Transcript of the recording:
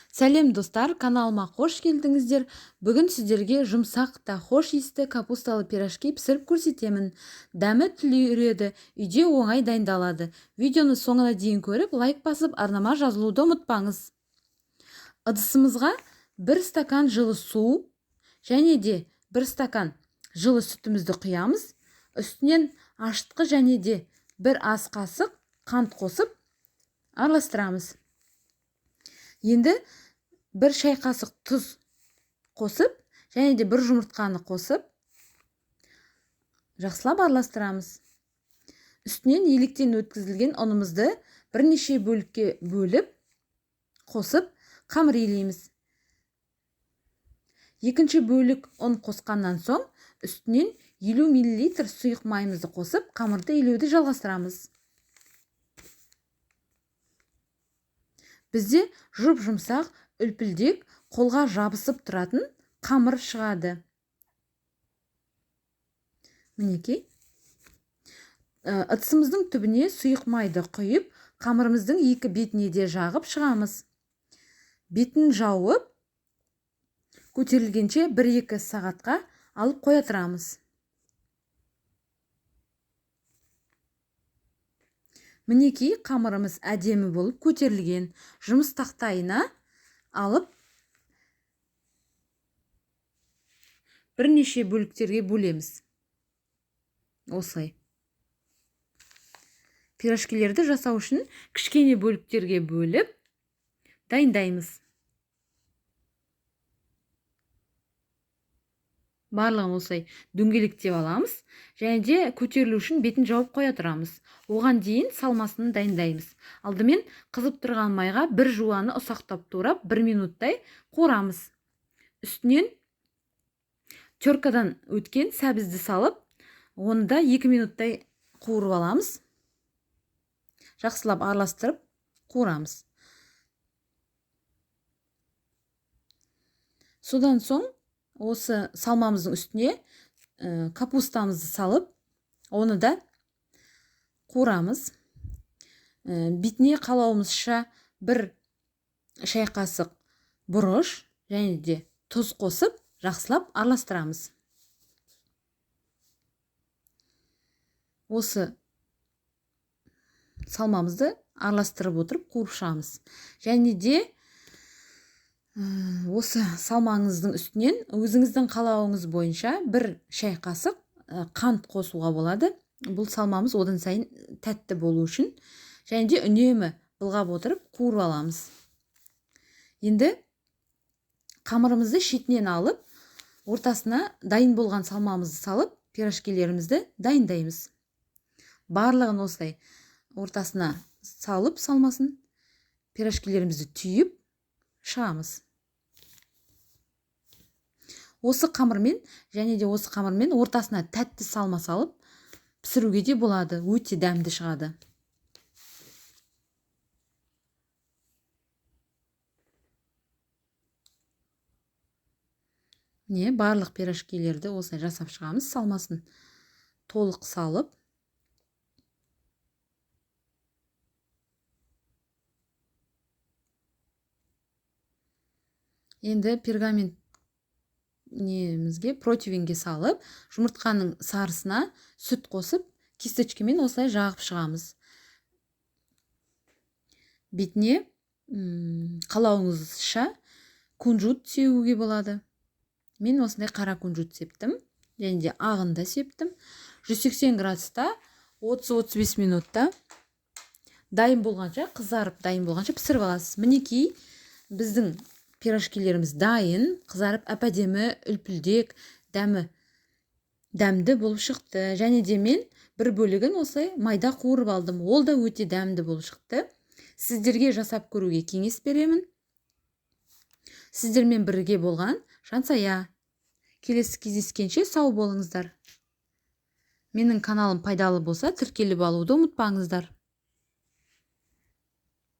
Сәлем достар, каналыма қош келдіңіздер. Бүгін сіздерге жұмсақ та хош иісті капусталы пирожки пісіріп көрсетемін. Дәмі тіл үйіреді, үйде оңай дайындалады. Видеоны соңына дейін көріп, лайк басып, арнама жазылуды ұмытпаңыз. Ыдысымызға 1 стакан жылы су және де 1 стакан жылы сүтімізді құямыз. Үстінен ашытқы және де 1 ас қасық қант қосып араластырамыз. Енді 1 шай қасық тұз қосып, және де 1 жұмыртқаны қосып, жақсылап араластырамыз. Үстінен електен өткізілген ұнымызды бірнеше бөлікке бөліп, қосып, қамыр илейміз. Екінші бөлік ұн қосқаннан соң, үстінен 50 миллилитр сұйық майымызды қосып, қамырды илеуді жалғастырамыз. Бізде жұп-жұмсақ, үлпілдек, қолға жабысып тұратын қамыр шығады. Мінекей. Ыдысымыздың түбіне сұйық майды құйып, қамырымыздың екі бетіне де жағып шығамыз. Бетін жауып, көтерілгенше 1-2 сағатқа алып қоя тұрамыз. Мінекей қамырымыз әдемі болып көтерілген. Жұмыс тақтайына алып бірнеше бөліктерге бөлеміз. Осылай. Пирожкилерді жасау үшін кішкене бөліктерге бөліп дайындаймыз. Барлығын осылай дөңгелектеп аламыз және де көтерілу үшін бетін жауып қоя тұрамыз. Оған дейін салмасын дайындаймыз. Алдымен қызып тұрған майға бір жуаны ұсақтап турап 1 минуттай қуырамыз. Үстінен теркадан өткен сәбізді салып, оны да 2 минуттай қуырып аламыз. Жақсылап араластырып қуырамыз. Содан соң осы салмамыздың үстіне капустамызды салып, оны да қуырамыз. Бетіне қалауымызша 1 шай қасық бұрыш және де тұз қосып, жақсылап араластырамыз. Осы салмамызды араластырып отырып қуырып шығамыз. Және де осы салмаңыздың үстінен өзіңіздің қалауыңыз бойынша 1 шай қасық қант қосуға болады. Бұл салмамыз одан сайын тәтті болу үшін. Және де үнемі былғап отырып қуырып аламыз. Енді қамырымызды шетінен алып, ортасына дайын болған салмамызды салып, пирожкилерімізді дайындаймыз. Барлығын осылай ортасына салып салмасын, пирожкилерімізді түйіп шығамыз. Осы қамырмен және де осы қамырмен ортасына тәтті салма салып пісіруге де болады, өте дәмді шығады. Міне, барлық пирожкилерді осылай жасап шығамыз, салмасын толық салып. Енді пергамент немізге, противенге салып, жұмыртқаның сарысына сүт қосып, кисточкамен осылай жағып шығамыз. Бетіне қалауыңызша кунжут себуге болады. Мен осындай қара кунжут септім, және де ағын да септім. 180 градуста 30-35 минутта дайын болғанша, қызарып дайын болғанша пісіріп аласыз. Мінекей біздің пирожкилеріміз дайын, қызарып әп-әдемі, үлпілдек, дәмді болып шықты. Және де мен бір бөлігін осылай майда қуырып алдым. Ол да өте дәмді болып шықты. Сіздерге жасап көруге кеңес беремін. Сіздермен бірге болған Жансая. Келесі кездескенше сау болыңыздар. Менің каналым пайдалы болса, тіркеліп алуды ұмытпаңыздар.